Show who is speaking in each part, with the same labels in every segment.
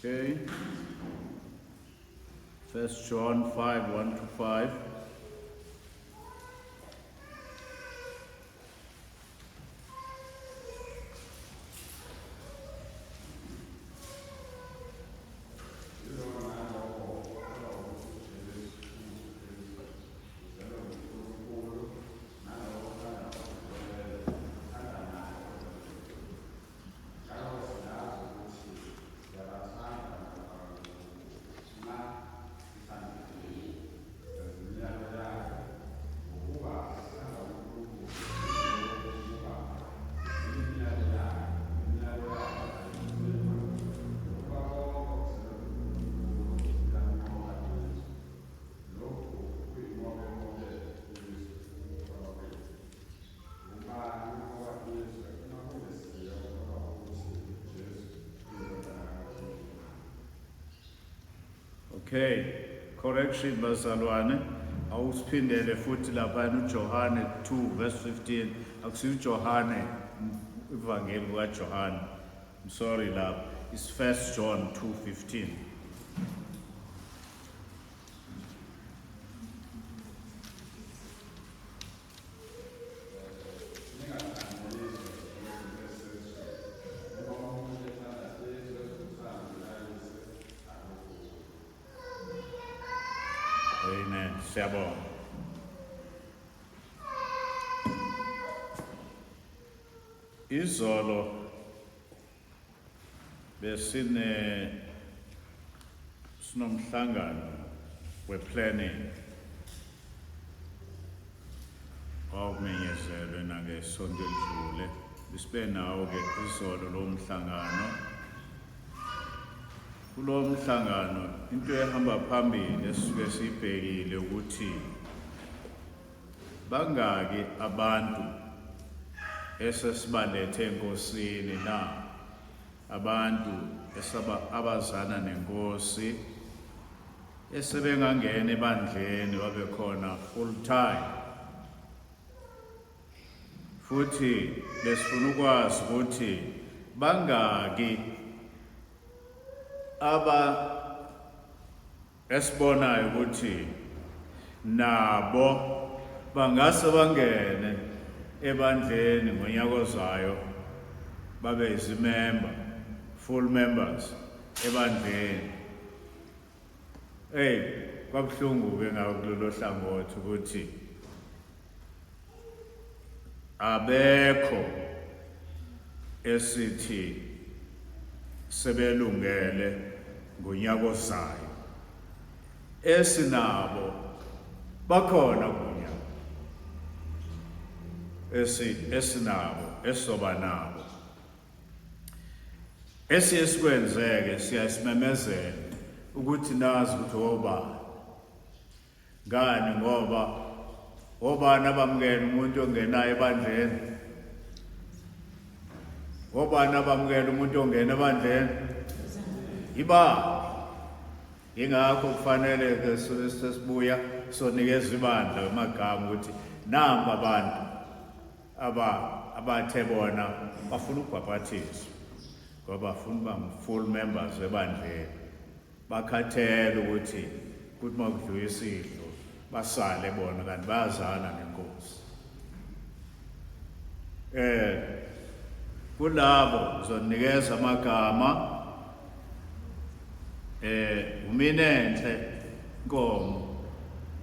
Speaker 1: Okay. First John 5, 1 to 5. Okay, correction bazalwane, awusiphindele futhi lapha uJohane 2 verse 15, akusiyo uJohane ivangeli kaJohane. I'm sorry lapha. It's 1 John 2:15. Amen. Siyabonga. Izolo besine sinomhlangano we-planning wawumenyezelwe nangesonto elidlule. Besibe nawo-ke izolo lowo mhlangano. Kulowo mhlangano into ehamba phambili esisuke siyibhekile ukuthi bangaki abantu esesibalethe enkosini na abantu esaba abazana nenkosi esebengangena ebandleni babe khona full time. Futhi besifuna ukwazi ukuthi bangaki aba esibonayo ukuthi nabo bangase bangene ebandleni ngonyaka ozayo babe izimemba, full members ebandleni. Hey, kwabuhlungu ke ngawo kulolo hlangothi ukuthi abekho esithi sebelungele ngonyaka ozayo. Esinabo bakhona kunyaka esi esinabo esoba nabo. Esiye sikwenzeke siyasimemezela ukuthi nazi ukuthi obani. Ngani ngoba obani abamukela umuntu ongenayo ebandleni? Obani abamukela umuntu ongena ebandleni? Ibandla. Ingakho kufanele ke sesibuya sonikeza ibandla amagama ukuthi nampa abantu aba abathe bona bafuna ukubhaphathizwa ngoba bafuna uba full members ebandleni. Bakhathele ukuthi kuthi uma kudliwa isidlo basale bona kanti bayazana nenkosi. Kulabo ngizonikeza amagama uMinenhle Nkomo.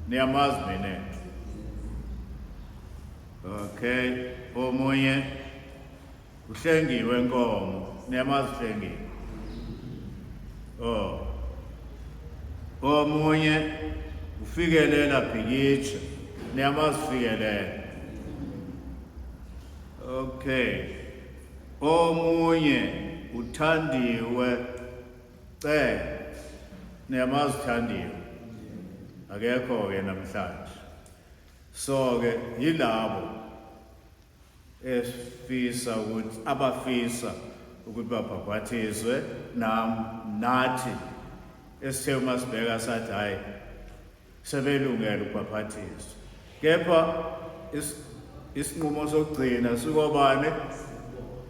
Speaker 1: Niyamazi Minenhle? Okay, omunye uHlengiwe Nkomo. Niyamazi uHlengiwe? Oh. Omunye uFikelela Bhikitsha. Niyamazi Fikelela? Okay. Omunye uThandiwe Cele. Niyamazi Thandiwe? Akekho ke namhlanje. So ke yilabo esifisa ukuthi abafisa ukuthi babhabhathizwe nam nathi esithe uma sibheka sathi hayi sebelungele ukubhaphathizwa, kepha isinqumo sokugcina sikobani?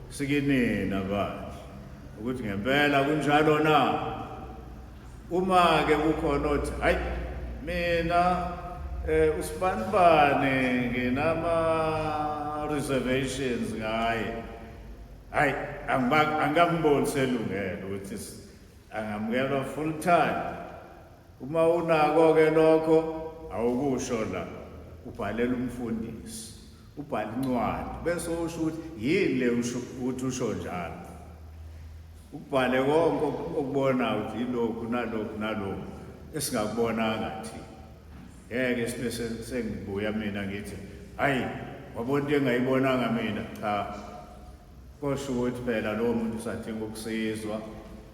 Speaker 1: Sikinina bandla. Ukuthi ngempela kunjalo na? Uma ke kukhona othi hayi mina usibanibani nginama reservations ngaye. Hayi angikamboni selungele ukuthi angamukelwa full time. Uma unako ke lokho awukusho la ubhalela umfundisi. Ubhala incwadi bese usho ukuthi yini le usho ukuthi usho njalo. Ubhale konke okubonayo ukuthi yilokhu nalokhu nalokhu esingakubonanga thina. Ngeke sibe sengibuya mina ngithi hayi wabona into engayibonanga mina cha. Kosho ukuthi phela lowo muntu usadinga ukusizwa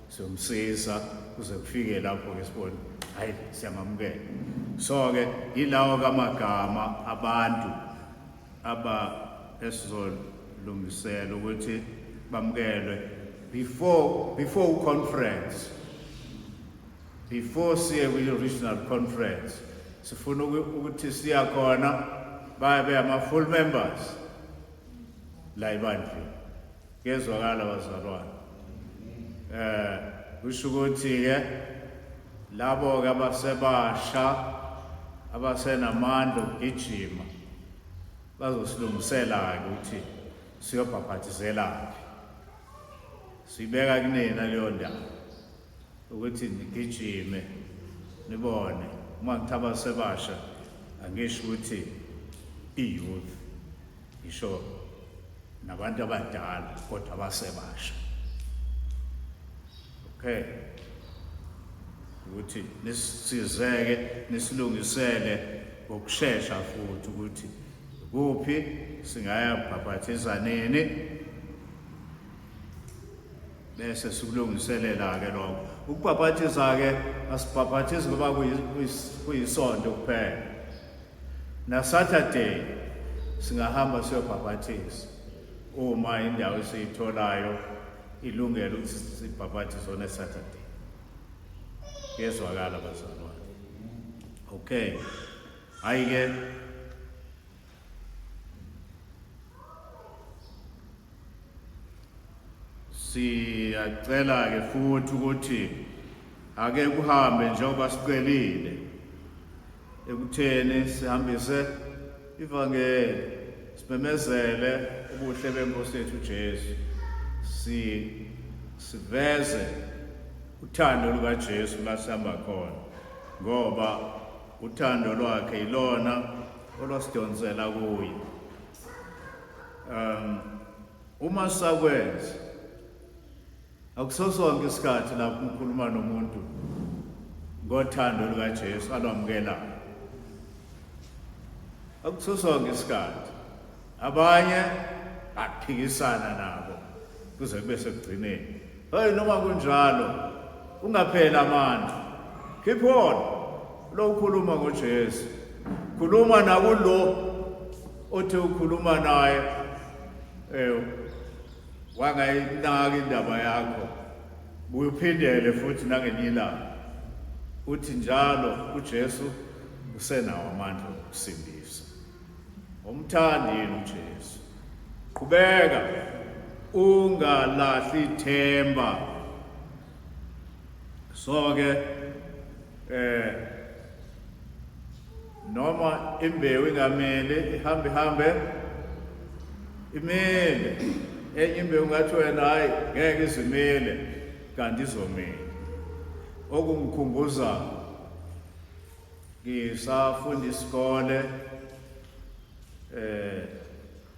Speaker 1: siyomsiza kuze kufike lapho ke sibone hayi siyamamukela. So ke yilawo kamagama abantu aba esizolungisela ukuthi bamukelwe before conference before siye kwi-regional conference sifuna ukuthi siya khona babe ama-full members la ebandleni. Kuyezwakala bazalwane. Kusho ukuthi ke labo ke abasebasha abasenamandla okugijima bazosilungisela ke ukuthi siyobhaphathizelaphi. Sibeka kunina leyo ndawo ukuthi nigijime nibone uma ngithi abasebasha angisho ukuthi i-youth ngisho nabantu abadala kodwa abasebasha okay ukuthi nisizeke nisilungisele ngokushesha futhi ukuthi kuphi singaya bhabhathiza nini bese sikulungiselela ke lokho ukubhabhathiza ke asibhabhathizi ngoba kuyisonto kuphela Na Saturday singahamba siyobhaphathiza uma indawo esiyitholayo ilungele ukuthi sibhaphathize on a Saturday. Kuyezwakala bazalwane. Okay. Hayi ke siyacela ke futhi ukuthi ake kuhambe njengoba sicelile ekutheni sihambise ivangeli simemezele ubuhle benkosi yethu uJesu si siveze uthando lukaJesu la sihamba khona ngoba uthando lwakhe yilona olwasidonsela kuye. Uma sakwenza akusosonke isikhathi lapho ukhuluma nomuntu ngothando lukaJesu alwamukelayo. Akusosonke isikhathi abanye baphikisana nabo kuze kube sekugcineni. Hey noma kunjalo ungapheli amandla. Keep on. Lo ukhuluma ngoJesu. Khuluma nakulo othi ukhuluma naye wangayinaka indaba yakho. Buye uphindele futhi nangelinye ilanga. Uthi njalo uJesu usenawo amandla okusindisa. Umthandi yini uJesu? Qhubeka ungalahli ithemba. So ke noma imbewu ingamele ihambe hambe imile enye imbewu ngathi wena hayi ngeke izimile kanti izomile okungikhumbuza ngisafunda isikole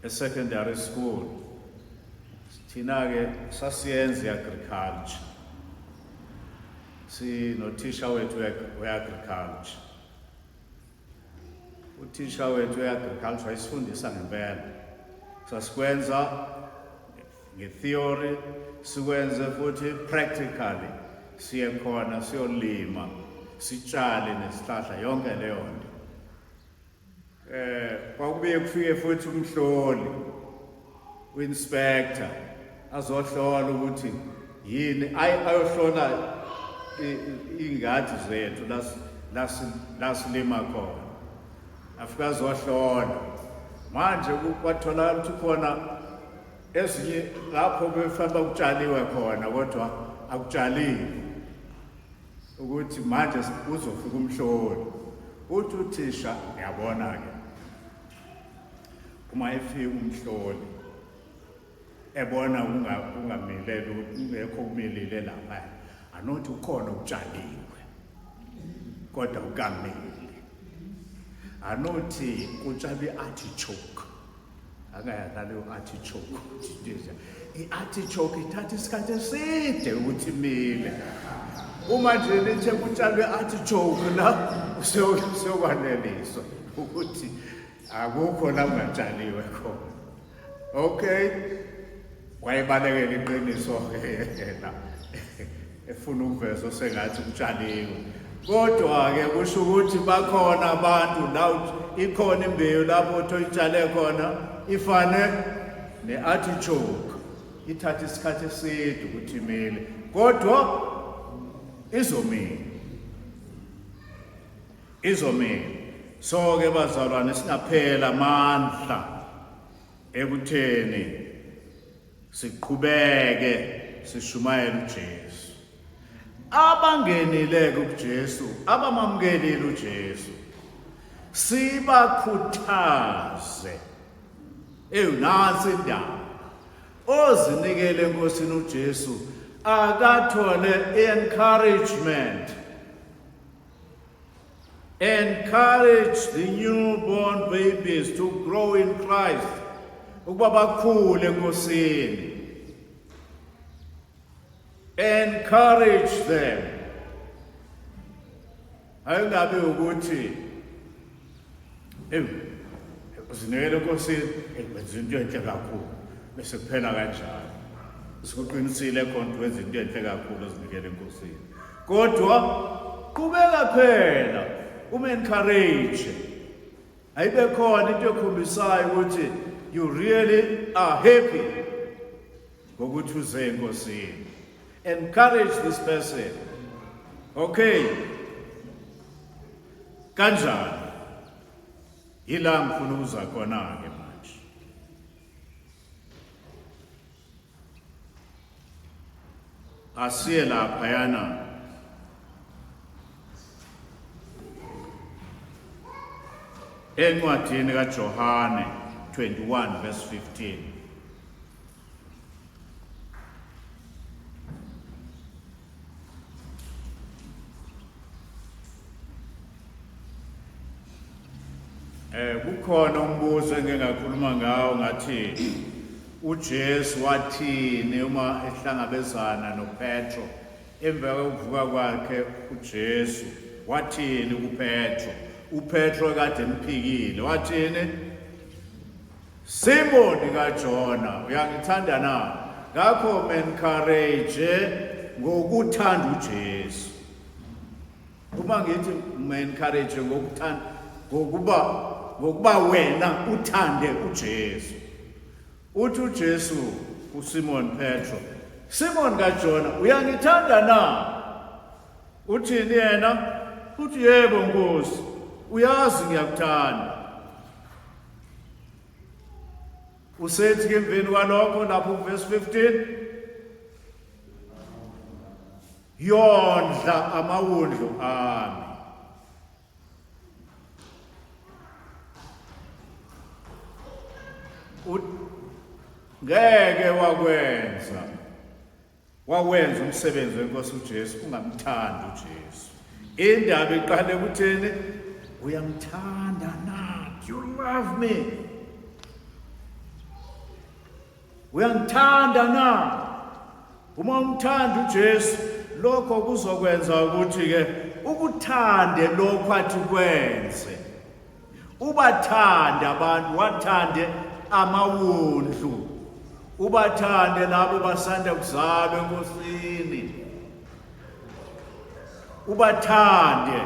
Speaker 1: e-secondary school thina-ke sasiyenza i-agriculture sinothisha wethu we-agriculture uthisha wethu we-agriculture wayesifundisa ngempela sasikwenza nge-theory sikwenze futhi practically siye khona siyolima sitshale nesihlahla yonke leyo nto kwakubuye kufike futhi umhloli u-inspector azohlola ukuthi yini ayohlola iy'ngadi zethu lasilima khona afike azohlola manje kwatholakala ukuthi khona Ezinye lapho befanele kutshaliwe khona kodwa akutshaliwe. Ukuthi manje uzofika umhloli. Uthi uthisha yabona ke. Uma efika umhloli ebona kungamile kungekho kumilile lapha anothi ukhona okutshaliwe kodwa ukamile anothi kutshalwe i-artichoke angayazi naleyo artichoke i-artichoke ithatha isikhathi eside ukuthi imile uma nje lithe kutshalwe i-artichoke la useyokwaneliswa ukuthi akukho la kungatshaliwe khona. Okay, wayebalekela iqiniso-ke yena efuna ukuveza osengathi kutshaliwe. Kodwa-ke kusho ukuthi bakhona abantu la ikhona imbewu lapho othi oyitshale khona ifane ne-artichoke ithatha isikhathi eside ukuthi imile kodwa izomila. Izomila. So ke bazalwane singaphela amandla ekutheni siqhubeke sishumayela uJesu. Abangenile kuJesu, abamamukelile uJesu. Sibakhuthaze. Eyu nansi indaba. Ozinikele eNkosini uJesu akathole encouragement. Encourage the newborn babies to grow in Christ. Ukuba bakhule eNkosini. Encourage them. Ayingabi ukuthi ewu uzinikele eNkosini wenza into enhle kakhulu bese kuphela kanjalo. Sikuqinisile khona wenza into enhle kakhulu ozinikele eNkosini. Kodwa qhubeka phela ume encourage. Ayibe khona into ekhombisayo ukuthi you really are happy ngokuthi uze eNkosini. Encourage this person. Okay. Kanjani? Yila ngifuna ukuza khona-ke manje. Asiye laphayana. Encwadini kaJohane 21 verse 15. Eh kukhona umbuzo engike ngakhuluma ngawo ngathi uJesu wathini uma ehlangabezana noPetro emva kokuvuka kwakhe uJesu wathini kuPetro uPetro kade emphikile wathini Simoni kaJona uyangithanda na ngakho mencourage ngokuthanda uJesu Uma ngithi encourage ngokuthanda ngokuba ngokuba wena uthande uJesu. Uthi uJesu kuSimon Petro, Simon kaJona uyangithanda na? Uthini yena? Uthi yebo Nkosi, uyazi ngiyakuthanda. Usethi ke emveni kwalokho lapho verse 15 Yondla amawundlu ami. Ngeke wakwenza wawenza umsebenzi wenkosi uJesu ungamthandi uJesu. Indaba iqale kuthini? Uyamthanda na? Do you love me? Uyangithanda na? Uma umthanda uJesu, lokho kuzokwenza ukuthi-ke ukuthande lokho athi kwenze. Ubathande abantu, wathande amawundlu. Ubathande labo basanda kuzalwa eNkosini. Ubathande.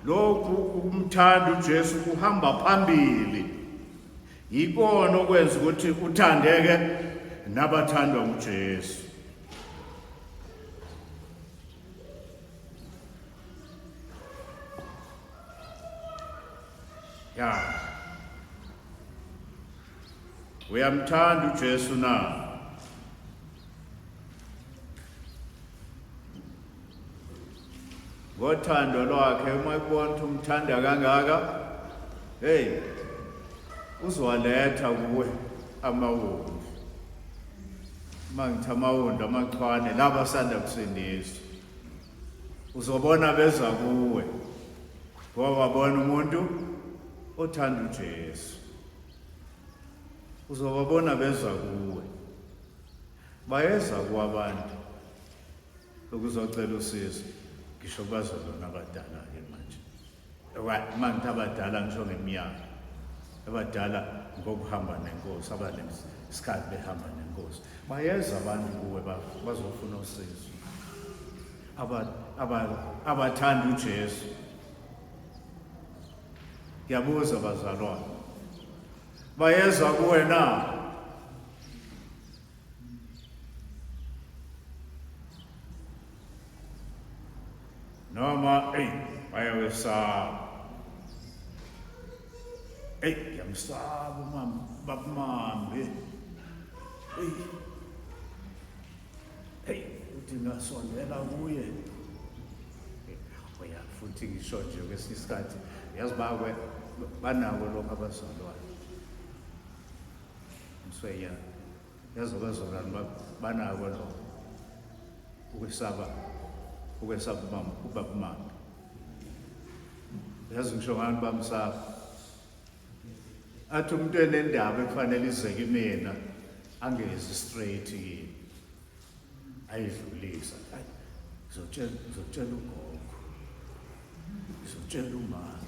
Speaker 1: Lokhu ukumthanda uJesu kuhamba phambili. Yikona okwenza ukuthi uthandeke nabathandwa nguJesu. Ya. Uyamthanda uJesu na? Ngothando lwakhe uma ekubona ukuthi umthanda kangaka, hey, uzowaletha kuwe amawundlu. Uma ngithi amawundlu amachwane laba sanda kusindiswa. Uzobona beza kuwe. Ngoba wabona umuntu othanda uJesu. Uzobabona beza kuwe. Bayeza kuwabantu ukuzocela usizo ngisho kubazalwane abadala-ke manje. Uma ngithi abadala ngisho ngeminyaka. Abadala ngokuhamba nenkosi, abanesikhathi behamba nenkosi. Bayeza abantu kuwe bazofuna usizo. Abathanda uJesu. Ngiyabuza bazalwane. Bayeza kuwe na? Noma eyi bayawesaba. Eyi ngiyamsaba umama babamambe. Eyi. Eyi uthi ngasondela kuye. Oya futhi ngisho nje kwesinye isikhathi yazi bakwe banako lokho abazalwane. Msweya yazi abazalwane banako lokho ukwesaba ukwesaba umama ubaba umama. Yazi ngisho ngani bamsaba. Athi umuntu enendaba ekufanele ize kimina angezi straight kimi. Ayidlulisa. Ayi ngizotshela ngizotshela ugogo. Ngizotshela umama.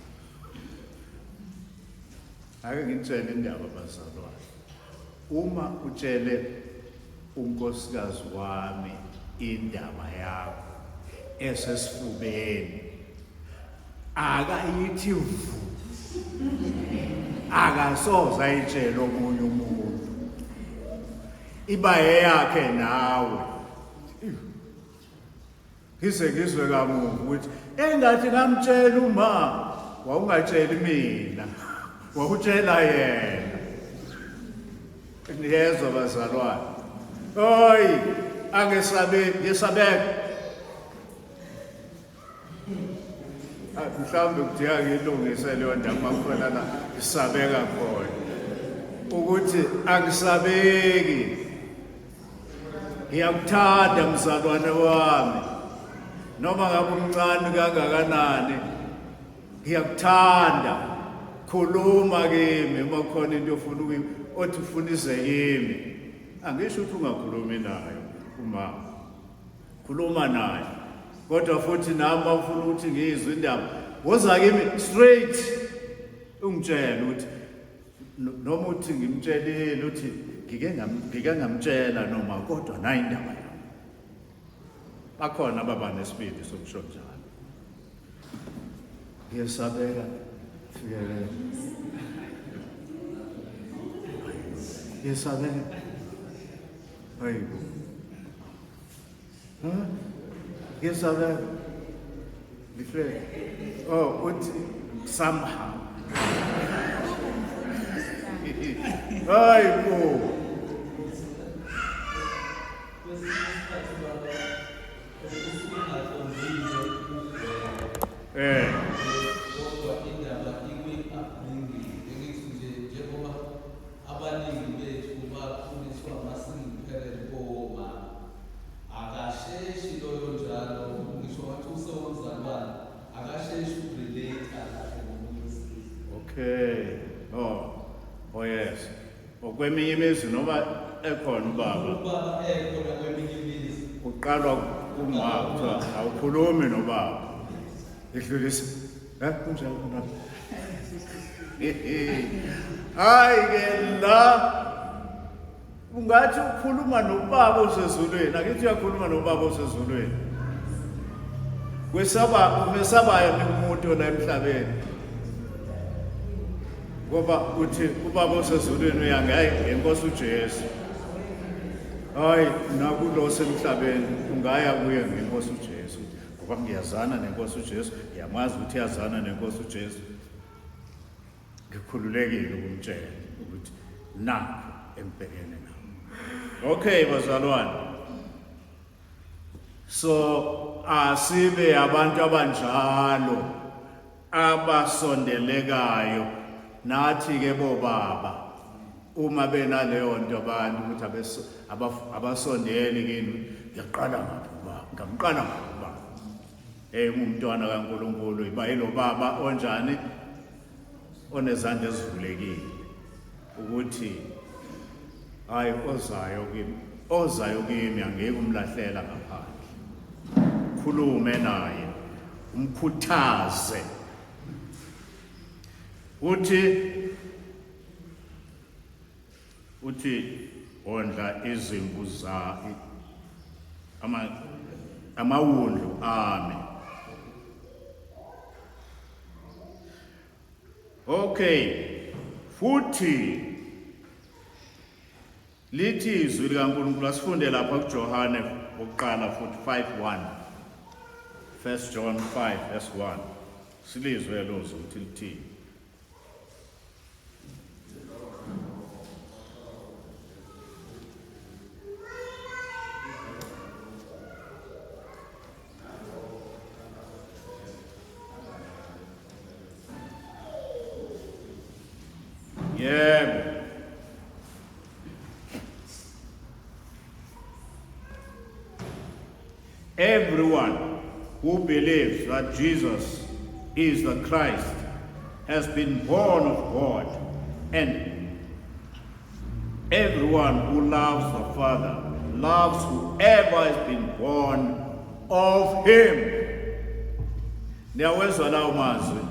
Speaker 1: Ake ngitshele indaba bazalwane. Uma utshele unkosikazi wami indaba yakho esesifubeni akayithi vu akasoze ayitshele omunye umuntu iba eyakhe nawe ngize ngizwe kamuva ukuthi engathi ngamtshela uma wawungatsheli mina wawutshela yena niyezwa bazalwane oyi angesabe ngesabeka Ah, mhlawumbe kudinga ngiyilungise leyo ndaba khona la isabeka khona ukuthi angisabeki ngiyakuthanda mzalwane wami noma ngabe umncane kangakanani ngiyakuthanda khuluma kimi uma khona into ofuna ukuyi othi ufuna ize kimi angisho ukuthi ungakhulumi nayo umama khuluma naye kodwa futhi nami bafuna ukuthi ngiyizwe indaba woza kimi straight ungitshele ukuthi noma uthi ngimtshelile uthi ngike ngike ngamtshela noma kodwa nayi indaba yami bakhona ababa nesibindi sokusho njalo ngiyesabeka fikele ngiyesabeka hayibo Huh? Ngiyesabeka. Lihle. Oh, uthi somehow. Hayi bo.
Speaker 2: Kwesinye isikhathi baba usuke ungaqondile ukubheka.
Speaker 1: Eh.
Speaker 2: Kodwa indaba ikwi-upbringing. Bengithi nje njengoba Abaningi bethu bakhuliswa ama-single parent kowomama. Akasheshi loyo njalo ngisho ngathi usewumzalwane akasheshi ukurelate kahle nomuntu wesilisa.
Speaker 1: Okay. Oh. Oh yes. Okweminye imizi noma ekhona ubaba.
Speaker 2: Ubaba ekhona kweminye imizi.
Speaker 1: Kuqalwa kuma kuthiwa awukhulumi nobaba. Idlulisa. Eh kunjalo na. Hayi ke la ungathi ukhuluma nobaba osezulwini akithi uyakhuluma nobaba osezulwini kwesaba umesabayo umuntu la emhlabeni ngoba uthi ubaba osezulwini uyangayi ngenkosi uJesu hayi nakulo semhlabeni ungaya kuye ngenkosi uJesu ngoba ngiyazana nenkosi uJesu ngiyamazi ukuthi uyazana nenkosi uJesu. Ngikhululekile ukumtshela ukuthi nakho engibhekene nakho. Okay bazalwane. So asibe abantu abanjalo abasondelekayo nathi ke bobaba uma benaleyo nto abantu ukuthi abasondeli kini ngiyaqala ngaphi ubaba ngamqala ngaphi ubaba hey ungumntwana kaNkuluNkulu iba yilo baba onjani onezandla ezivulekile ukuthi hayi ozayo kimi ozayo kimi angeke umlahlela ngaphandle khulume naye umkhuthaze uthi uthi wondla izimvu za ama amawundlu ami. Okay, futhi lithi izwi likaNkulunkulu asifunde lapha kuJohane wokuqala futhi 5:1. 1 John 5 verse 1. Silizwe lozwi ukuthi lithini. Yebo. Everyone who believes that Jesus is the Christ has been born of God, and everyone who loves the Father loves whoever has been born of him. Niyawezwa lawo mazwi.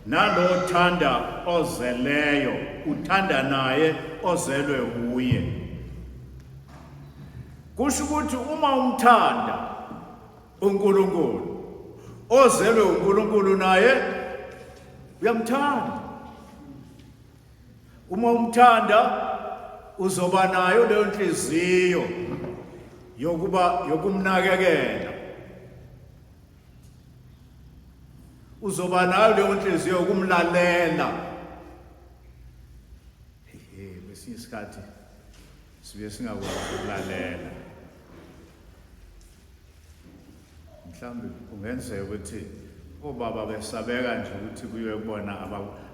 Speaker 1: Nalo thanda ozeleyo uthanda naye ozelwe uye. Kusho ukuthi uma umthanda uNkulunkulu ozelwe uNkulunkulu naye uyamthanda. Uma umthanda uzoba nayo leyo nhliziyo yokuba yokumnakekela. Uzoba nayo leyo nhliziyo yokumlalela. Hey, kwesinye isikhathi sibuye singakwazi ukulalela. Mhlawumbe kungenzeka ukuthi obaba besabeka nje ukuthi kuyiwe kubona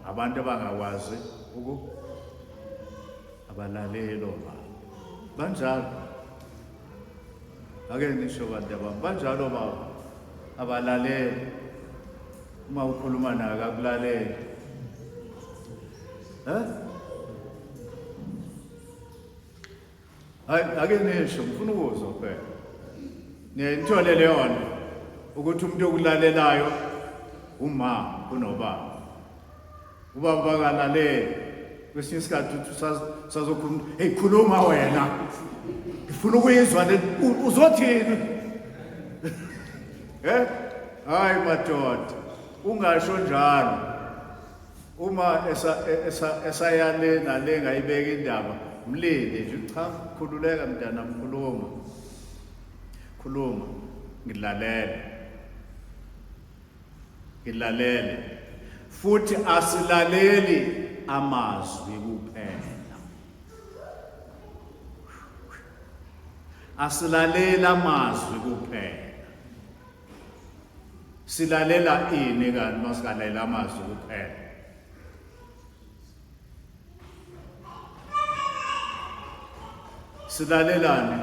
Speaker 1: abantu abangakwazi uku abalaleli obaba. Banjalo. Ake nisho bantu abami, banjalo baba. Abalaleli. Uma ukhuluma naye akakulaleli. Eh? Hayi ake nisho ngifuna ukuzwa phela. Niyayithole leyo nto ukuthi umuntu okulalelayo uma kunobaba. Ubaba bakalaleli. Kwesinye isikhathi uthi usazokhuluma, hey khuluma wena. Ngifuna ukuyizwa le uzothini? Eh? Hayi madoda, ungasho njalo. Uma esaya le nale ngayibeka indaba, mlinde nje cha khululeka mntana khuluma. Khuluma ngilalele. Ngilalele. Futhi asilaleli amazwi kuphela. Asilaleli amazwi kuphela. Silalela ini kanti masikalela amazwi kuphela? Silalelani?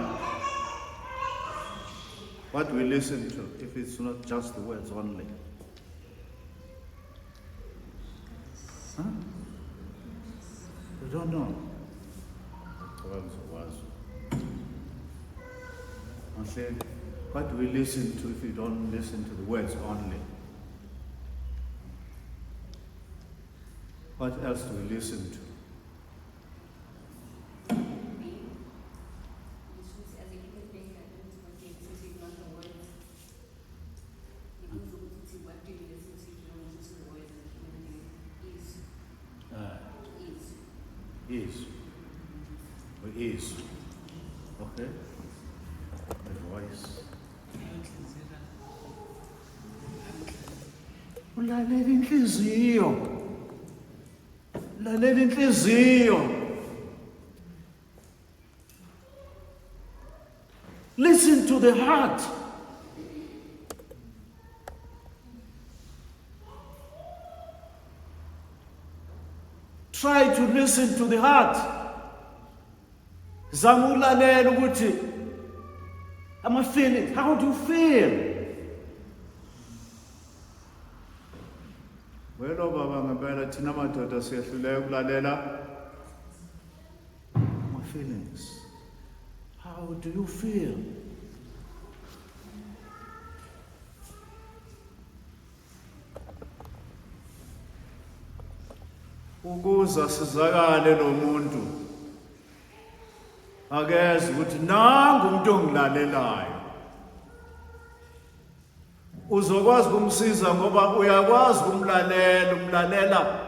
Speaker 1: What we listen to if it's not just the words only? Huh? We don't know. What do we listen to if you don't listen to the words only? What else do we listen to? Izwi. Izwi. Okay. The voice. Ulalela inhliziyo. Lalela inhliziyo. Listen to the heart. Try to listen to the heart. Zama ukulalela ukuthi ama feelings, how do you feel? Welo baba ngempela thina madoda siyehluleka ukulalela my feelings. How do you feel? Ukuze asizakale lo muntu akeze ukuthi nangu umuntu ongilalelayo uzokwazi ukumsiza ngoba uyakwazi ukumlalela umlalela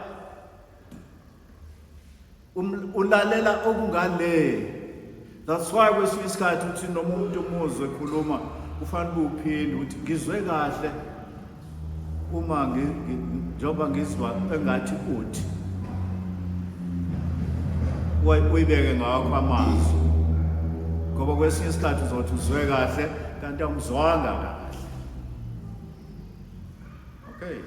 Speaker 1: Um, ulalela okungale that's why kwesinye isikhathi uthi noma umuntu umuzwe ekhuluma kufanele uphinde ukuthi ngizwe kahle uma njengoba ngizwa engathi uthi uyibeke ngawakho amazwi ngoba kwesinye isikhathi uzothi uzwe kahle kanti awumzwanga kahle okay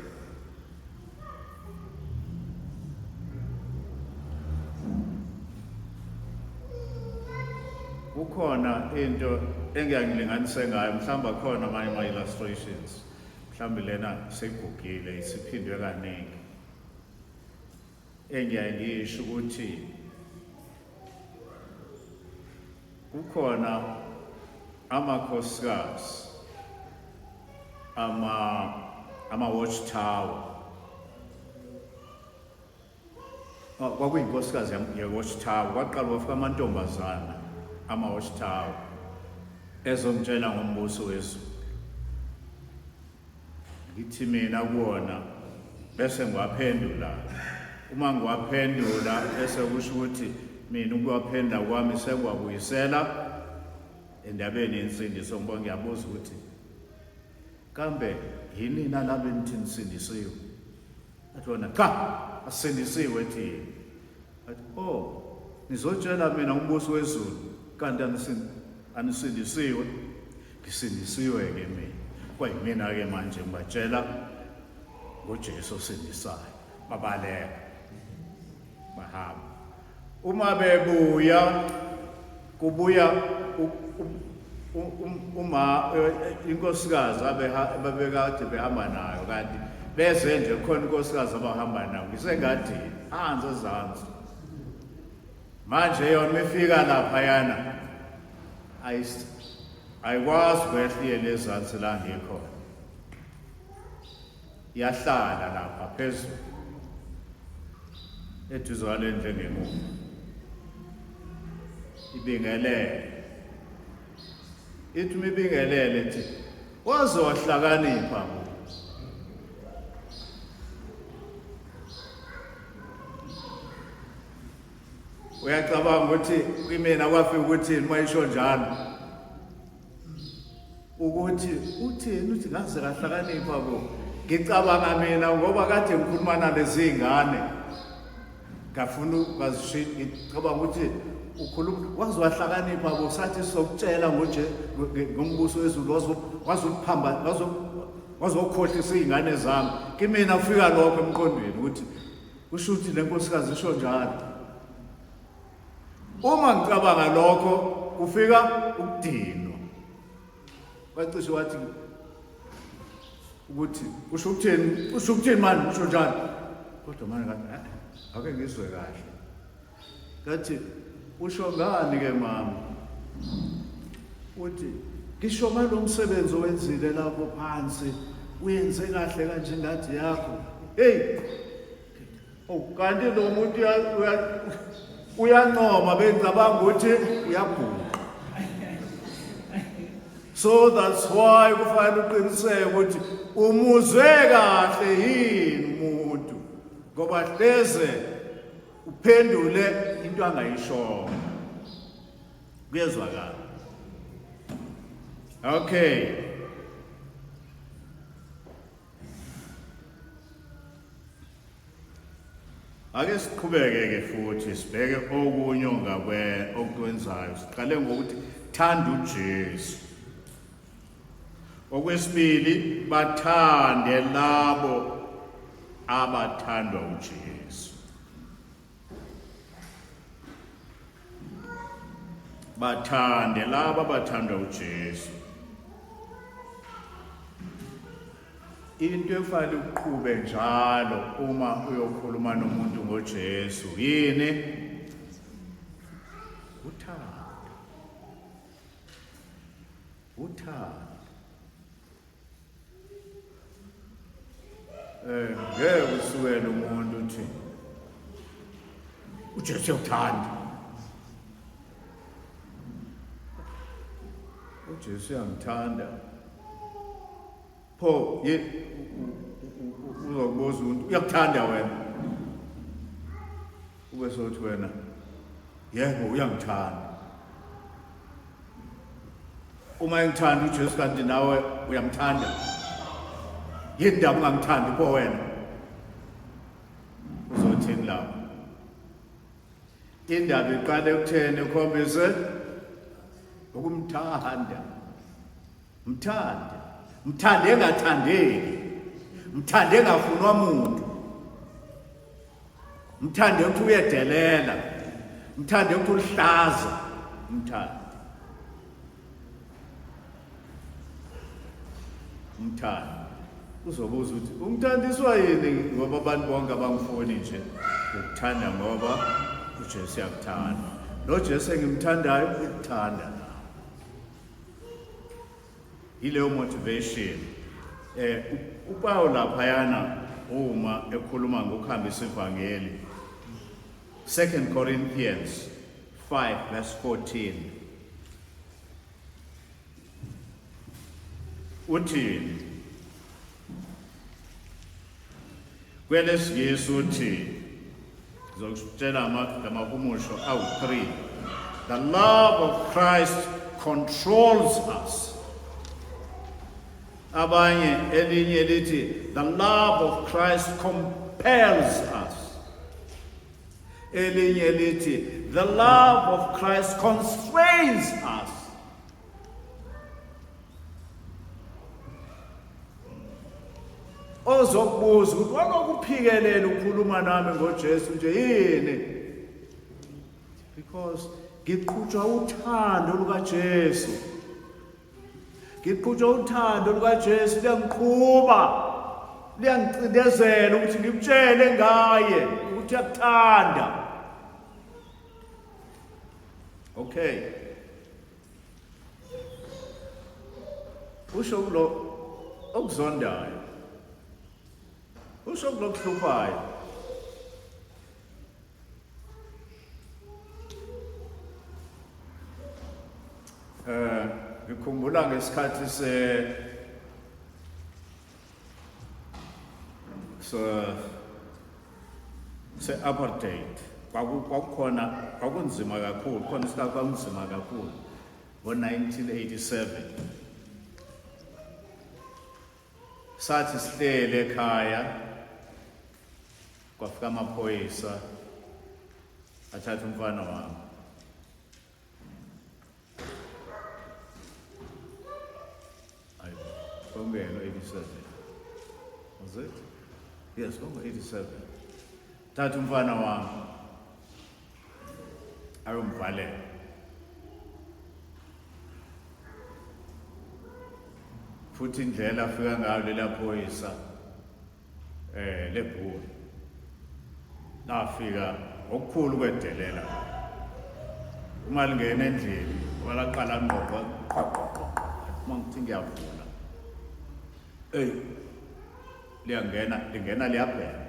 Speaker 1: Kukhona into engiyangilinganise ngayo mhlawumbe akhona amanye ama-illustrations mhlawumbe lena seyigugile isiphindwe kaningi engiyaye ngisho ukuthi kukhona amakhosikazi ama ama watch tower kwakuyinkosikazi ye-watch tower kwaqala kwafika amantombazana ama-watch tower ezongitshela ngombuso wezulu Ngithi mina kuwona bese ngiwaphendula. Uma ngiwaphendula bese kusho ukuthi mina ukuwaphendula kwami sengiwabuyisela endabeni yensindiso ngoba ngiyabuza ukuthi kambe yinina laba enithi nisindisiwe? Athi wona cha asindisiwe thina. Athi oh nizotshela mina umbuso wezulu kanti anisindisiwe. Ngisindisiwe-ke mina. Kwayimina-ke manje ngibatshela ngoJesu osindisayo. Babaleka. Bahamba. Uma bebuya kubuya uma inkosikazi abebekade behamba nayo kanti beze nje khona inkosikazi abahamba nayo ngisengadini phansi ezansi manje yona ifika laphayana ayikwazi ukwehla iye lezansi la ngikhona iyahlala lapha phezulu eduze kwale ndlu engemuva ibingelele ithi uma ibingelele ithi waze wahlakanipha Uyacabanga ukuthi kimina kwafika ukuthi uma isho njalo ukuthi uthini uthi ngaze kahlakanipha bo ngicabanga mina ngoba kade ngikhuluma nalezi ngane ngafuna ukazishiya ngicabanga ukuthi ukhuluma waze wahlakanipha bo sathi sokutshela ngoje ngombuso wezulu wazokuphamba wazokhohlisa izingane zami kimina kufika lokho emqondweni ukuthi Kusho ukuthi le nkosikazi isho njalo. Uma ngicabanga lokho kufika ukudinwa. Wacishe wathi ukuthi usho ukuthini usho ukuthini manje usho njalo. Kodwa manje ngathi eh, ake ngizwe kahle. Ngathi usho ngani ke mama? Uthi ngisho ngalo msebenzi owenzile lapho phansi uyenze kahle kanje ingadi yakho. Hey Oh kanti lo muntu uyancoma bengicabanga ukuthi uyabhuqa. So that's why kufanele uqiniseke ukuthi umuzwe kahle yini umuntu ngoba hleze uphendule into angayishongo kuyezwakala okay. Ake siqhubeke ke futhi sibheke okunye ongakwe okwenzayo. Siqale ngokuthi thanda uJesu. Okwesibili bathande labo abathandwa uJesu. Bathande labo abathandwa uJesu. Into efanele uqhube njalo uma uyokhuluma nomuntu ngoJesu yini? Uthando. Uthando. Eh ngeke usukele umuntu uthi uJesu uyakuthanda. uJesu uyangithanda. Pho ye uzokubuza umuntu uyakuthanda wena. Ube sothi wena yebo uyangithanda. Uma engithanda uJesu kanti nawe uyamthanda. Yini ndaba ungangithandi pho wena? Uzothini lapho? Indaba iqale ekutheni ukhombise ukumthanda. Mthande. Mthande engathandeki. Mthande engafunwa muntu. Mthande ukuthi uyedelela. Mthande ukuthi ulihlaza. Mthande. Mthande. Uzobuza ukuthi ungithandiswa yini ngoba abantu bonke abangifuni nje. Ukuthanda ngoba uJesu uyakuthanda. Lo Jesu engimthandayo ukuthanda. Yileyo motivation. Eh uPaul laphayana uma ekhuluma ngokuhambisa ivangeli 2 Corinthians 5 verse 14 uthini kwelesingisi uthi ngizokutshela ngamahumusho awu-3 the love of Christ controls us abanye elinye lithi the love of Christ compels us elinye lithi the love of Christ constrains us ozokubuza ukuthi walokuphikelela ukhuluma nami ngoJesu nje yini because ngiqhutshwa uthando lukaJesu ngiqhutshwa uthando lukaJesu liyangiqhuba liyangicindezela ukuthi ngikutshele ngaye ukuthi uyakuthanda okay usho kulo okuzondayo usho kulo kuhluphayo eh ngikhumbula ngesikhathi se so se-apartheid kwakukhona kwakunzima kakhulu khona isikhathi kwakunzima kakhulu ngo-1987 sathi sihlele ekhaya kwafika amaphoyisa athatha umfana wami Ayi, kwakungeyona 87. Was it? Yes, kwakungo 87. Thatha umfana wami. Ayomvalela. Futhi indlela afika ngayo lela phoyisa eh lebhulu. Lafika ngokukhulu kwedelela. Uma lingena endlini, walaqala ngqo qo qo qo. Uma ngithi ngiyavula. Ey. Liyangena, lingena liyabhema.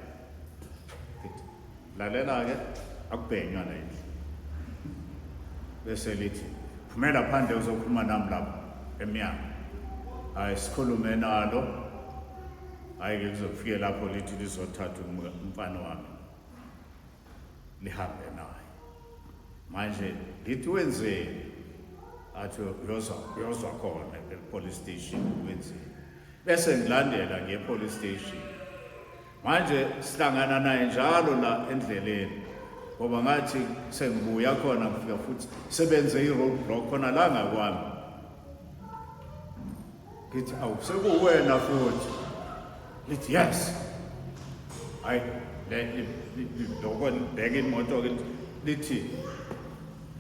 Speaker 1: Ngithi lalela ke akubhenywa la endlini. Bese lithi phumela phandle uzokhuluma nami lapha emnyango. Hayi sikhulume nalo. Hayi ke kuzofike lapho lithi lizothatha umfana wami lihambe naye. Manje ngithi wenzeni? Athi uyozwa uyozwa khona e-police station wenzeni. Bese ngilandela ngiye police station. Manje sihlangana naye njalo la endleleni ngoba ngathi sengibuya khona ngifika futhi sebenze i-road block khona la ngakwami. Ngithi awu sekuwena futhi. Lithi yes. Hayi le lokho libheka imoto ke lithi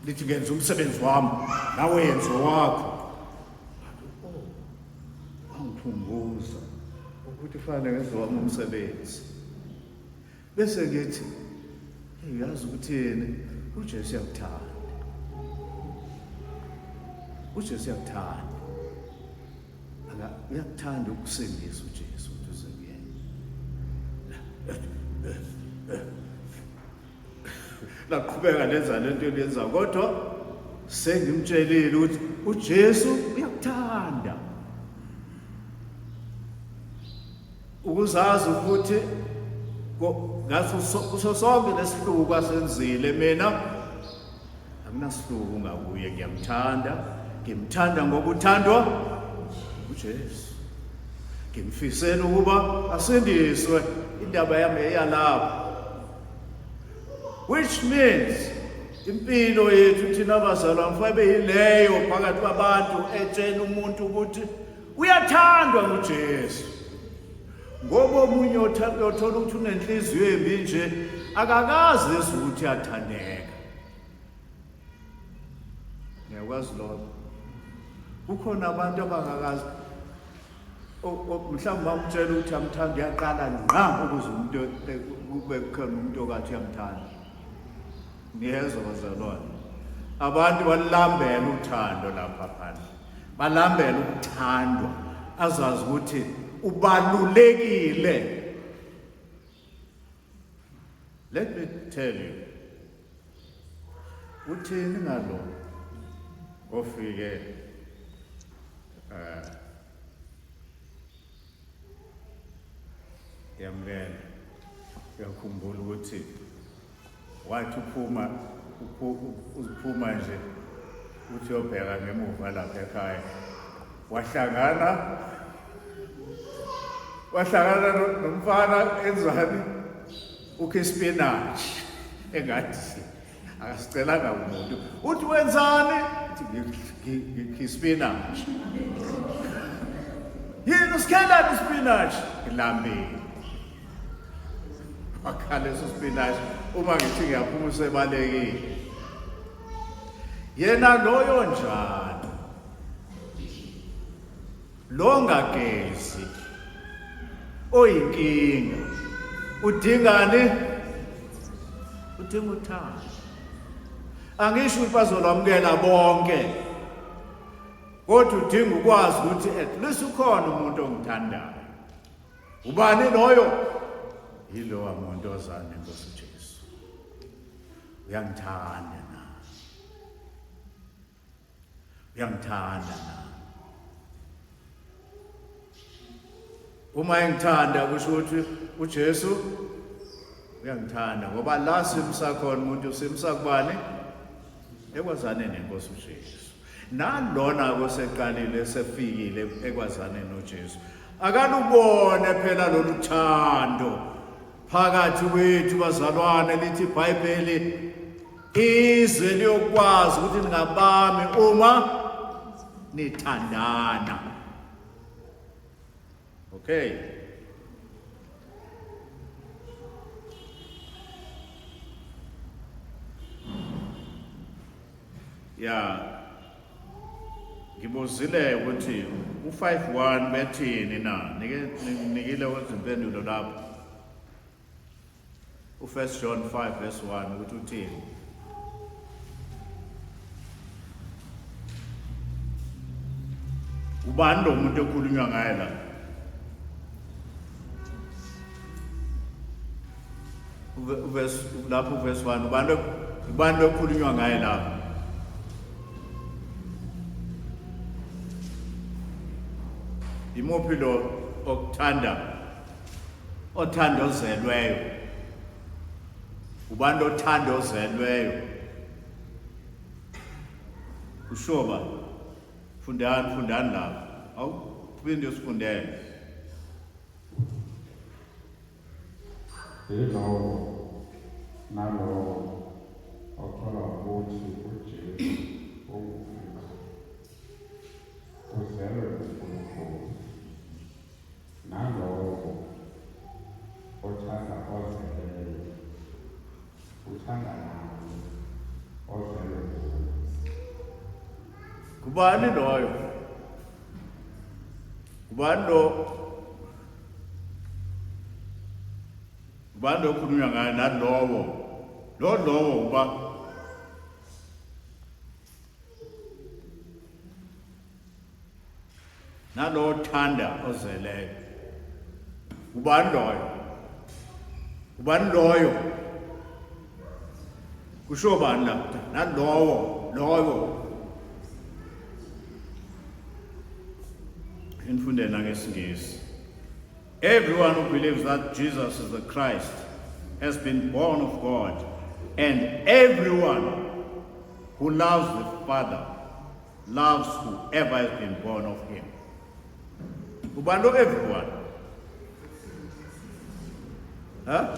Speaker 1: lithi ngenza umsebenzi wami nawe yenza owakho. Oh, wangikhumbuza ukuthi fanele ngenze wami umsebenzi. Bese ngithi uyazi ukuthini uJesu uyakuthanda. UJesu uyakuthanda. Aka uyakuthanda ukusindisa uJesu ukuthi uze kuyena. Laqhubeka lenza lento eliyenza kodwa sengimtshelile ukuthi uJesu uyakuthanda. Ukuzazi ukuthi ngaso kuso sonke lesihluku asenzile mina anginasihluku ngakuye ngiyamthanda ngimthanda ngokuthandwa uJesu ngimfisela ukuba asindiswe indaba yami eyalapho which means impilo yethu thina bazalwane kufanele yileyo phakathi kwabantu etshela umuntu ukuthi Uyathandwa nguJesu. Ngoba omunye othola ukuthi unenhliziyo embi nje akakazi ezwe ukuthi uyathandeka. Ngiyakwazi lokho. Kukhona abantu abangakazi mhlawumbe bamtshela ukuthi amthanda uyaqala ngqa ukuze umuntu kube kukhona umuntu okathi uyamthanda. Niyezwa bazalwane. Abantu balambela uthando lapha phandle. Balambela ukuthandwa. Azazi ukuthi ubalulekile. Let me tell you. Uthini ngalo ofike eh yamukela uyakhumbula ukuthi wathi uphuma uphuma nje uthi uyobheka ngemuva lapha ekhaya wahlangana wahlangana nomfana enzani ukhe ispinach engathi akasicelanga umuntu uthi wenzani uthi ngikhe ispinach yini usikhelani ispinach ngilambile wakhala leso spinach uma ngithi ngiyaphuma usebalekile yena loyo njani lo ngagezi oyinkinga udingani udinga uthando angisho ukuthi bazolwamukela bonke kodwa udinga ukwazi ukuthi at least ukhona umuntu ongithandayo Ubani loyo? Yilowa muntu ozana nenkosi uJesu. Uyangithanda na? Uyangithanda na? Uma engithanda kusho ukuthi uJesu uyangithanda ngoba la simsa khona umuntu simsa kubani? Ekwazane nenkosi uJesu. Nalona koseqalile sefikile ekwazaneni noJesu. Akalubone phela lolu thando phakathi kwethu bazalwane lithi iBhayibheli izwe liyokwazi ukuthi ningabami uma nithandana. Okay. Ya ngibuzile ukuthi u-51 bethini na nike nikile kwezimpendulo lapho u-1 John 5 verse 1 ukuthi uthini ubani lo muntu okhulunywa ngaye la verse lapho verse 1 ubani ubani okhulunywa ngaye lapho imuphi lo okuthanda othanda ozelweyo ubani othanda ozelweyo ushoba fundani fundani lapho awu phinde usifundele.
Speaker 3: Yilowo nalowo okholwa ukuthi uJesu unguKristu uzelwe nguNkulunkulu, nalowo othanda ozeleyo uthanda naye ozelwe nguye.
Speaker 1: Kubani loyo? Ubani lo? Ubani lo okhulunywa ngaye nalowo? Lo lowo uba nalowo thanda ozeleyo. Ubani loyo? Ubani loyo? Kusho bani la? Nalowo, loyo. Nifunde nangesiNgisi. Everyone who believes that Jesus is the Christ has been born of God, and everyone who loves the Father loves whoever has been born of him. Ubani lo everyone? Huh?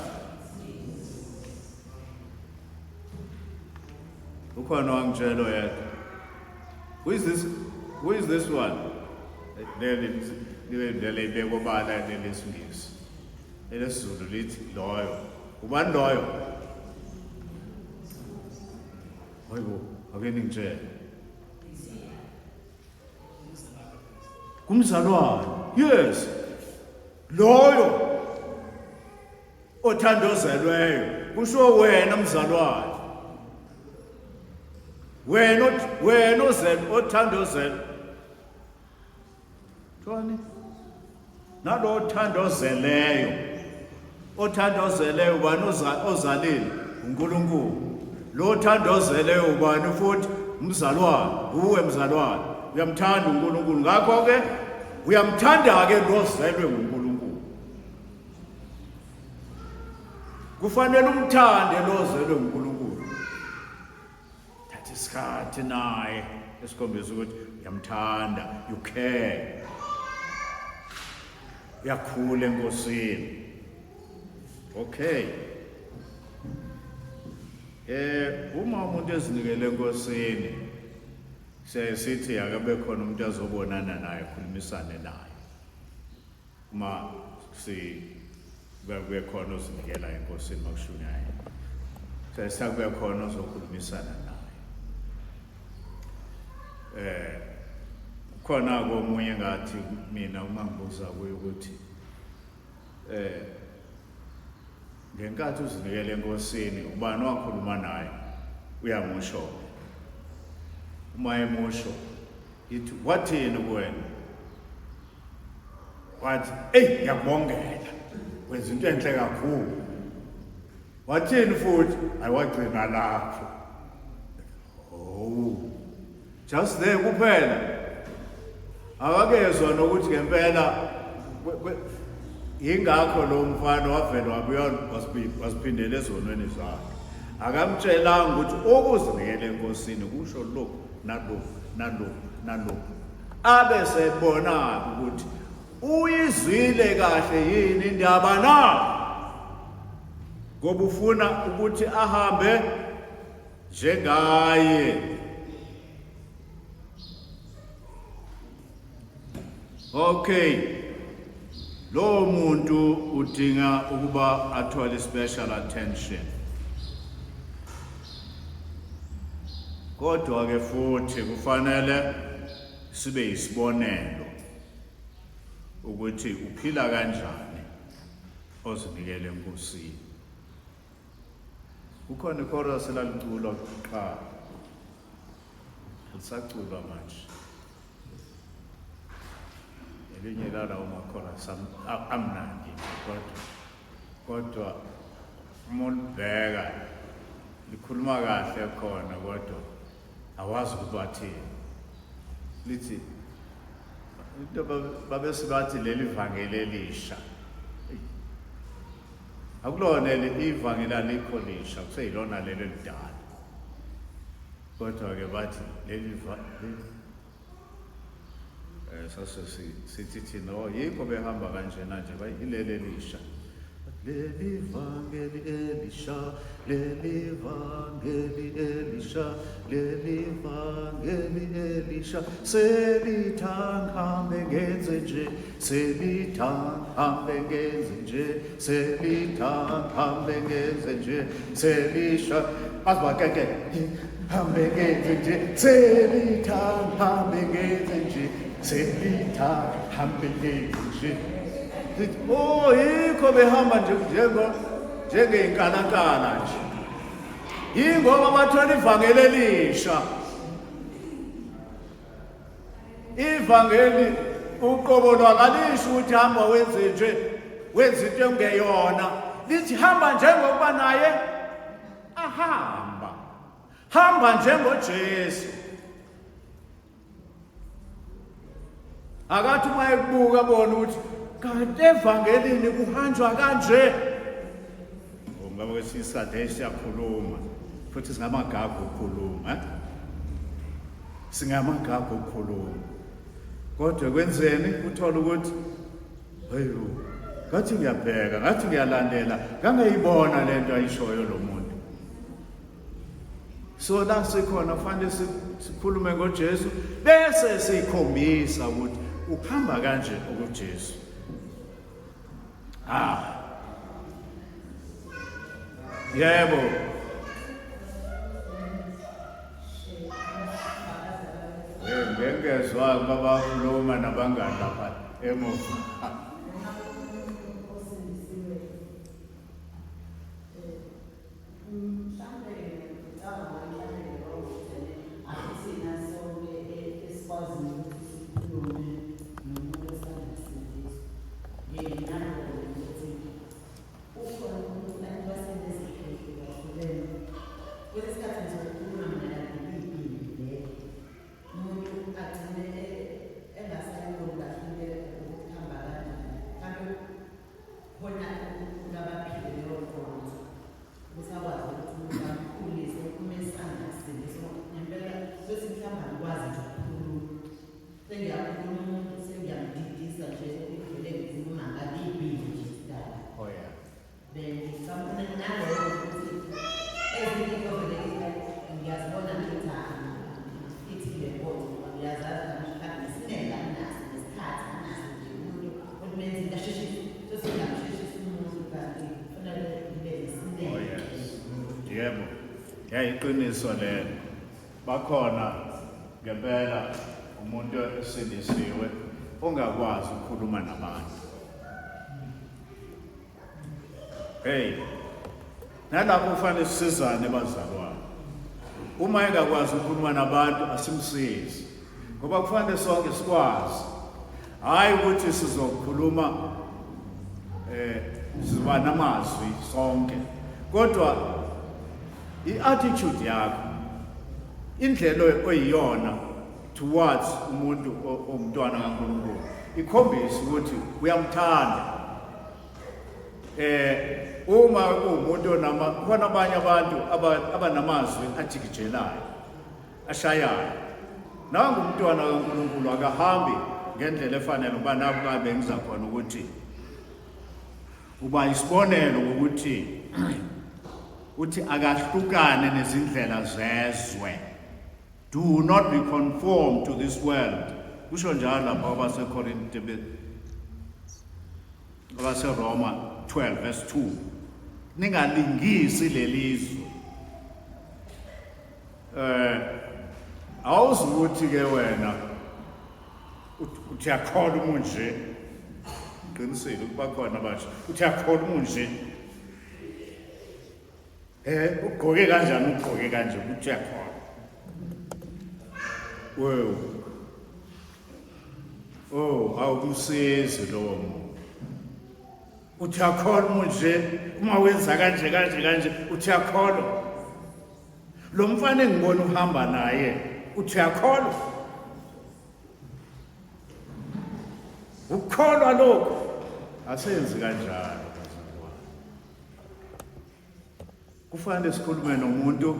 Speaker 1: Ukhona wangitshela oyedwa. Who is this? Who is this one? Leli leli libekwa obala lelesingisi. ElesiZulu lithi loyo. Ubani loyo? Hayibo, ake ningitshele. Kumzalwane. Yes. Loyo othandozelweyo kusho wena mzalwane. Wena wena ozel othandozela. Thoni nalo othandozeleyo othandozeleyo ubani ozalile uNkulunkulu lo othandozeleyo ubani futhi umzalwane uwe mzalwane uyamthanda uNkulunkulu ngakho ke uyamthanda ke lozelwe nguNkulunkulu kufanele umthande lozelwe nguNkulunkulu thatha isikhathi naye esikhombisa ukuthi uyamthanda you care uyakhula enkosini okay eh uma umuntu ezinikele enkosini siyaye sithi akabe khona umuntu azobonana naye khulumisane naye uma si kube khona ozinikela enkosini makushunyayelwa sesakube khona ozokhulumisana naye eh khona komunye ngathi mina uma ngibuza kuye ukuthi eh ngenkathi uzinikele enkosini ubani wakhuluma naye uyamusho uma emusho ngithi wathini kuwena wathi eyi ngiyakubongela wenza into enhle kakhulu wathini futhi ayiwagcina lapho oh just there kuphela akakezwa nokuthi ngempela yingakho lo mfana wavele wabuya waziphindela ezonweni zakhe akamtshelanga ukuthi ukuzinikela enkosini kusho lokhu nalokhu nalokhu nalokhu abe sebona ukuthi uyizwile kahle yini indaba na ngoba ufuna ukuthi ahambe njengaye okay lo muntu udinga ukuba athole special attention kodwa ke futhi kufanele sibe yisibonelo ukuthi uphila kanjani ozinikele enkosini kukhona ichorus elaliculwa kuqala lisaculwa manje elinye lalawo makhorasi amnandi kodwa kodwa uma ulibheka likhuluma kahle khona kodwa awazi ukuthi bathini lithi into babesibathi leli vangeli elisha akulona ivangeli alikho lisha kuseyilona leli elidala kodwa ke bathi leli eh sase sithi thina oh yikho behamba kanjena nje bayilele lisha. Leli vangeli elisha, leli vangeli elisha, leli vangeli elisha, selithangambe ngenze nje, selithangambe ngenze nje, selithangambe ngenze nje, selisha, azibakeke, hambe ngenze nje, selithangambe ngenze nje, selithangambe ngenze nje. Sithi, oh yikho behamba nje njengo njengey'nkalankala nje. Yingoba bathola ivangeli elisha. Ivangeli uqobo lwalo alisho ukuthi hamba wenze nje wenze into engeyona. Lithi hamba njengokuba naye ahamba. Hamba njengoJesu. Akathi uma ekubuka bona ukuthi kanti evangelini kuhanjwa kanje. Ngoba kwesinye isikhathi hey siyakhuluma futhi singamagagu ukukhuluma. Eh? Singamagagu ukukhuluma. Kodwa kwenzeni uthola ukuthi hayibo ngathi ngiyabheka ngathi ngiyalandela ngangayibona lento ayishoyo lo muntu. So la sikhona kufanele sikhulume ngoJesu bese sikhombisa ukuthi ukuhamba kanje okuJesu. Ah. Yebo. Ngengezwa babakhuluma nabangani lapha emuva.
Speaker 4: Mhlampe ngicabanga mhlampe ngiwrong akuthina sonke esikwaziyo ukuthi sikhulume nomuntu osanda kusindiswa. Nginalokho ukuthi ukhona umuntu abantu basenezifo ehlukahlukene. Kwesinye isikhathi ngizokhuluma mina kanti iyini le. Umuntu agcine engasayiboni kahle into ukuthi kuhamba kanjani. Mhlampe khona uNkulunkulu abaphile leyo nkonzo ukuthi akwazi ukuthi umuntu amkhulise uma esanda kusindiswa ngempela bese mhlawumbe angikwazi nje ukukhuluma sengiyakhuluma umuntu sengiyamdidisa nje indlela engikhuluma ngayo ibili nje sidala
Speaker 1: Oh yeah.
Speaker 4: bengicabanga naloko ukuthi ezinye into vele ngiyazibona ngithi ithi le nkonzo ngoba ngiyazazi nami mhlawumbe nesineke anginaso nesikhathi anginaso nje umuntu omenza into asheshise sesingamsheshisa umuntu kanti kufanele ngibe nesineke.
Speaker 1: Oh yes. Yebo. Yayiqiniso lelo. Bakhona ngempela umuntu esindisiwe ongakwazi ukukhuluma nabantu. Hey. Nalapho kufanele sisizane bazalwane. Uma engakwazi ukukhuluma nabantu asimsizi. Ngoba kufanele sonke sikwazi. Hayi ukuthi sizokhuluma eh sizoba namazwi sonke. Kodwa i-attitude yakho indlela oyiyona towards umuntu owumntwana kaNkulunkulu ikhombisa ukuthi uyamthanda eh uma uwumuntu onama khona abanye abantu abanamazwi ajikijelayo ashayayo nangu umntwana kaNkulunkulu akahambi ngendlela efanele ngoba naku kabe ngiza khona ukuthi uba isibonelo ngokuthi uthi akahlukane nezindlela zezwe. Do not be conformed to this world. Kusho njalo lapha kwabaseKorinte kwabaseRoma 12 verse 2. Ningalingisi lelizwe. Eh awuzukuthi ke wena uthi yakholwa umuntu nje. Qinisile ukuba khona abasha. Uthi yakholwa umuntu nje. Eh ugqoke kanjani ugqoke kanje ukuthi uyakhona. Wew. Oh awumsizi lowo muntu. Uthi uyakholwa umuntu nje uma wenza kanje kanje kanje uthi uyakholwa. Lo mfana engibona uhamba naye uthi uyakholwa. Ukukholwa lokho asenzi kanjalo bazalwane. Kufanele sikhulume nomuntu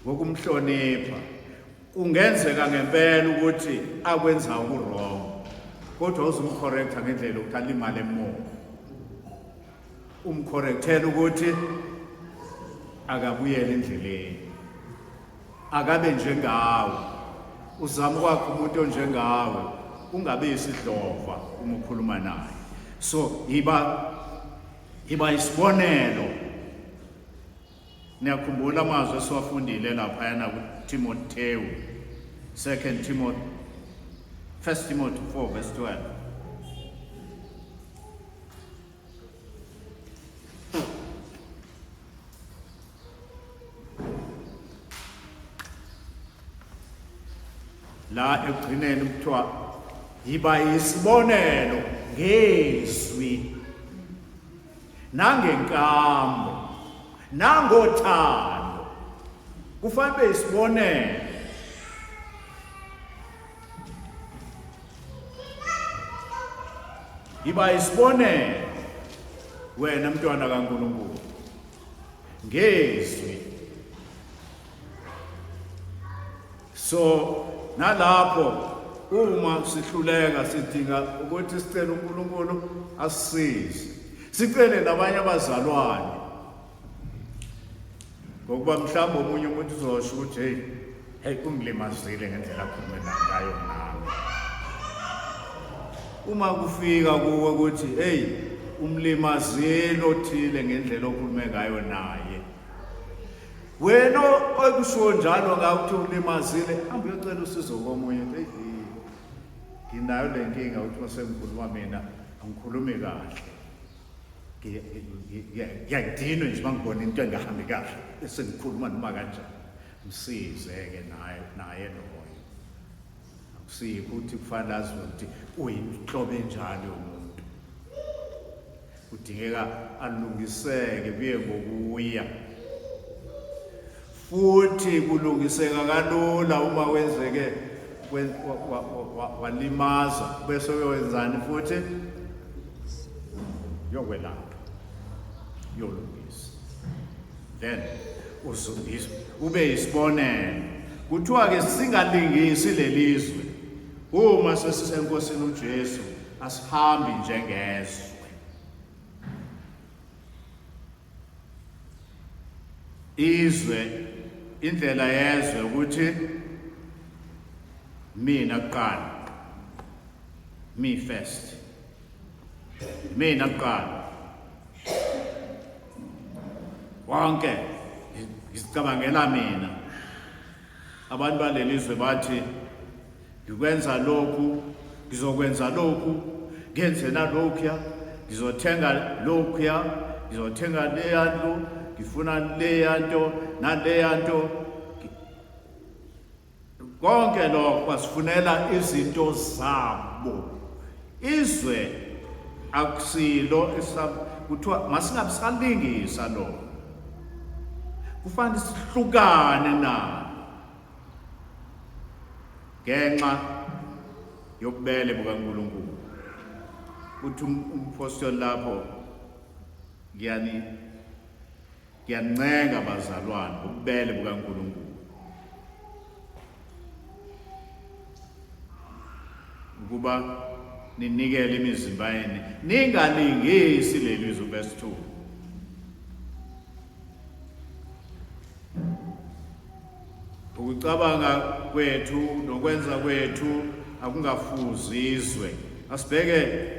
Speaker 1: ngokumhlonipha. Kungenzeka ngempela ukuthi akwenza okurong. Kodwa uzumcorrecta ngendlela ukuthi alimale emuva. Umcorrectela ukuthi akabuyele endleleni. Akabe njengawe. Uzama ukwakha umuntu onjengawe, ungabe isidlova uma ukhuluma naye. So iba isibonelo. Niyakhumbula amazwi esiwafundile laphayana kuTimothewu, 2 Timothy, 1 Timothy 4 verse 12. La ekugcineni kuthiwa yiba isibonelo ngezwi nangenkambo nangothando. Kufanele isibonelo. Yiba isibonelo wena mntwana kaNkulunkulu ngezwi. So nalapho uma sihluleka sidinga ukuthi sicele uNkulunkulu asisize, sicele nabanye abazalwane, ngokuba mhlawumbe omunye umuntu uzosho ukuthi hey hey ungilimazile ngendlela akhulume ngayo nami. Uma kufika kuwe ukuthi hey umlimazile othile ngendlela okhulume ngayo naye, wena okushiwo njalo ngawe ukuthi ulimazile, hamba uyocela usizo komunye. Hey, nginayo le nkinga ukuthi uma sengikhuluma mina angikhulumi kahle, ngiyadinwa nje uma ngibona into engahambi kahle bese ngikhuluma noma kanjani. Msize-ke naye naye loyo. Akusikho ukuthi kufanele aziwe ukuthi uyinhlobo enjalo yomuntu, kudingeka alungiseke kuye ngokuya, futhi kulungiseka kalula uma kwenzeke walimaza, bese uyowenzani futhi? Yokwelapha, yolungisa, then ube isibonelo. Kuthiwa ke singalingisi lelizwe uma sesisenkosini uJesu, asihambi njengezwe. Izwe, indlela yezwe ukuthi mina kuqala, me first, mina kuqala, wonke ngizicabangela mina. Abantu balelizwe bathi ngikwenza lokhu, ngizokwenza lokhu, ngenze nalokhuya, ngizothenga lokhuya, ngizothenga leya nto, ngifuna leya nto naleya nto. Konke lokho basifunela izinto zabo. Izwe akusilo kuthiwa masingabe salingisa lona, kufanele sihlukane nalo ngenxa yobubele bukaNkulunkulu. Uthi umpostoli lapho, ngiyani ngiyancenga bazalwane ububele bukaNkulunkulu ukuba ninikele imizimba yenu, ningalingisi leli zwe. Verse 2. Ukucabanga kwethu nokwenza kwethu akungafuzi izwe. Asibheke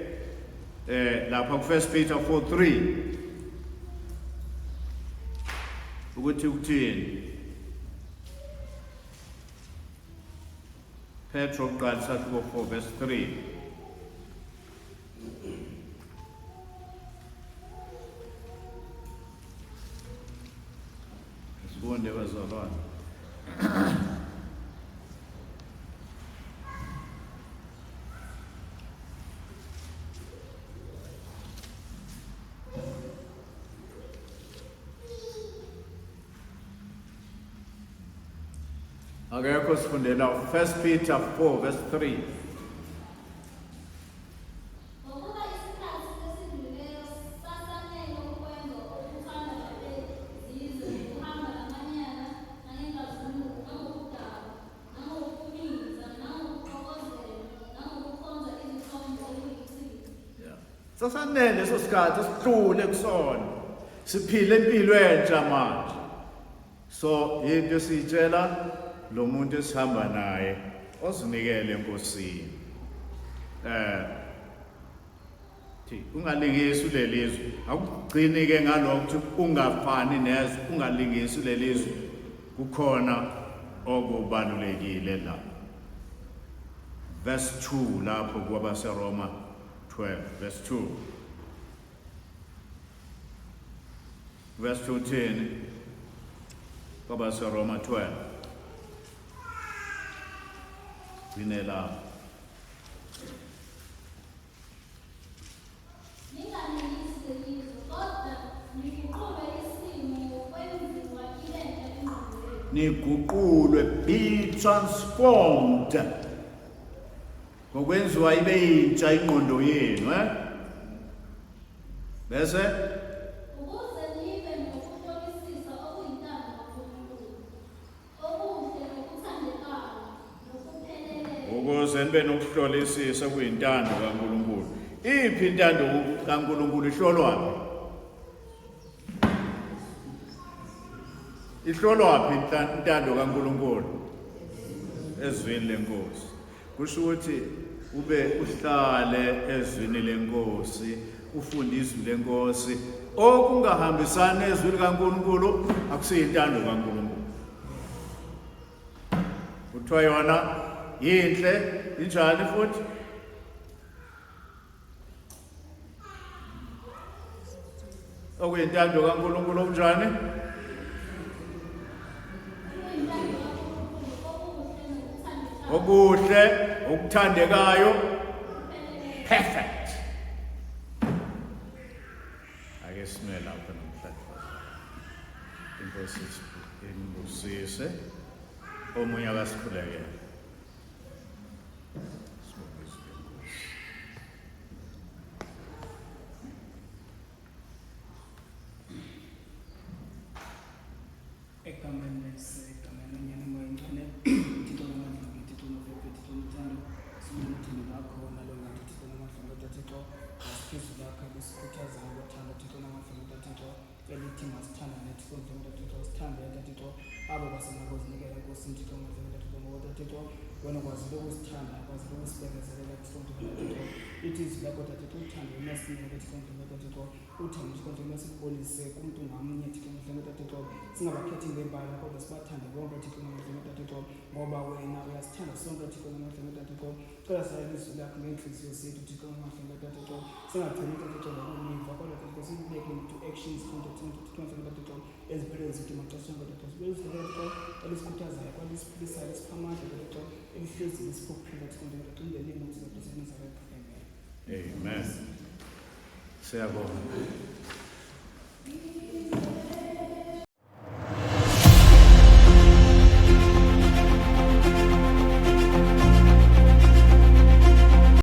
Speaker 1: lapha ku 1 Peter 4:3 ukuthi ukuthini. Petro kuqala isahluko 4 verse 3. Sifunde bazalwane. Akekho sifundela 1 Peter 4 verse 3.
Speaker 5: Ngokuba isikhathi esidlulileyo sasanele ukwenza okuthandwa ngabezizwe ngokuhamba ngamanyala nangenkazimulo nangokudakwa nangokuminza nangokuxokozela nangokukhonza izithombe okuyichilo.
Speaker 1: Yeah. Sasanele leso sikhathi esihlule kusona. Siphile impilo entsha manje. So into esiyitshela lo muntu esihamba naye ozinikele eNkosini. Eh thi ungalingisi lelizwe. Akugcini ke ngalokho ukuthi ungafani nezwe, ungalingisi lelizwe. Kukhona okubalulekile la. Verse 2 lapho kwabaseRoma 12 verse 2. Verse 2 uthini? KwabaseRoma 12. Gcine lapho.
Speaker 5: Ningalingisi lelizwe, kodwa niguqulwe isimo ngokwenziwa ibe ntsha ingqondo yenu.
Speaker 1: Niguqulwe, be transformed. Ngokwenziwa ibe yintsha ingqondo yenu, eh? Bese
Speaker 5: ukuze nibe nokuhlolisisa okuyintando kaNkulunkulu, okuhle nokuthandekayo nokupheleleyo.
Speaker 1: Ukuze nibe nokuhlolisisa okuyintando kaNkulunkulu. Iphi intando kaNkulunkulu ihlolwaphi? Ihlolwaphi intando kaNkulunkulu? Ezwini lenkosi. Kusho ukuthi ube uhlale ezwini lenkosi, ufunde izwi lenkosi. Okungahambisani nezwi likaNkulunkulu akusiyintando kaNkulunkulu. Kuthiwa yona yinhle, injani futhi? Okuyintando kaNkulunkulu okunjani? Okuhle, okuthandekayo, perfect. Ake sime lapha namhlanje. Inkosi inibusise. Omunye akasikhulekele. Sibonge izwi lenkosi.
Speaker 6: Egameni lesi, egameni lonyana umoya oyingcwele, Thixo namandla onke, Thixo noveve, Thixo nothando, sibonga uthando lwakho nalongathi Thixo namandla onke, Thixo, masiphezu lakho lisikhuthaza ngothando, Thixo namandla onke, Thixo, elithi masithandane, Thixo namandla onke, Thixo, sithande, Thixo, abo basenakuzinikela eNkosini, Thixo namandla onke, Thixo, ngoba Thixo, wena ukwazile ukusithanda, ukwazile ukusibekezelela, Thixo namandla onke, Thixo, ithi izwi lakho, Thixo, uthando lunasineke, Thixo namandla onke, Thixo, uthando Thixo njengoba silubonise kumntu ngamnye Thixo ngamandla Thixo singabakhethi ngebala kodwa sibathande bonke Thixo ngamandla Thixo ngoba wena uyasithanda sonke Thixo ngamandla Thixo cela saye izwi lakho ngeentliziyo zethu Thixo ngamandla Thixo singagcini Thixo ngokuliva kodwa Thixo silibeke into actions Thixo ngamandla Thixo ezimpilweni zethu maxesha onke Thixo sibe izwi lakho Thixo elisikhuthazayo kwalisiphilisayo lisipha amandla Thixo elihlezi lisipha ukuphila Thixo ngamandla Thixo in the name of Jesus Christ of Nazareth amen.
Speaker 1: Amen. Siyabonga.